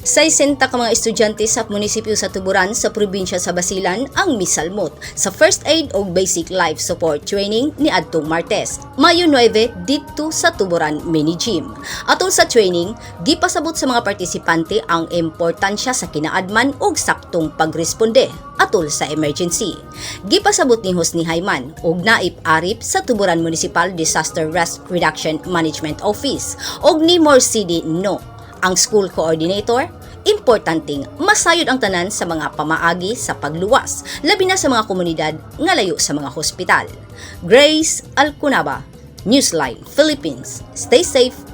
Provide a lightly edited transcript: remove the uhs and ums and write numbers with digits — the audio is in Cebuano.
60 ka mga estudyante sa munisipyo sa Tuburan sa probinsya sa Basilan ang misalmot sa First Aid o Basic Life Support Training ni adtong Martes, Mayo 9, didto sa Tuburan Mini Gym. Atol sa training, gipasabot sa mga partisipante ang importansya sa kinaadman ug saktong pagresponde atol sa emergency. Gipasabot ni Husni Hayman og naip arip sa Tuburan Municipal Disaster Risk Reduction Management Office og ni Morcidi No, ang school coordinator, importanteng masayod ang tanan sa mga pamaagi sa pagluwas, labi na sa mga komunidad nga layo sa mga hospital. Grace Alcunaba, Newsline Philippines. Stay safe.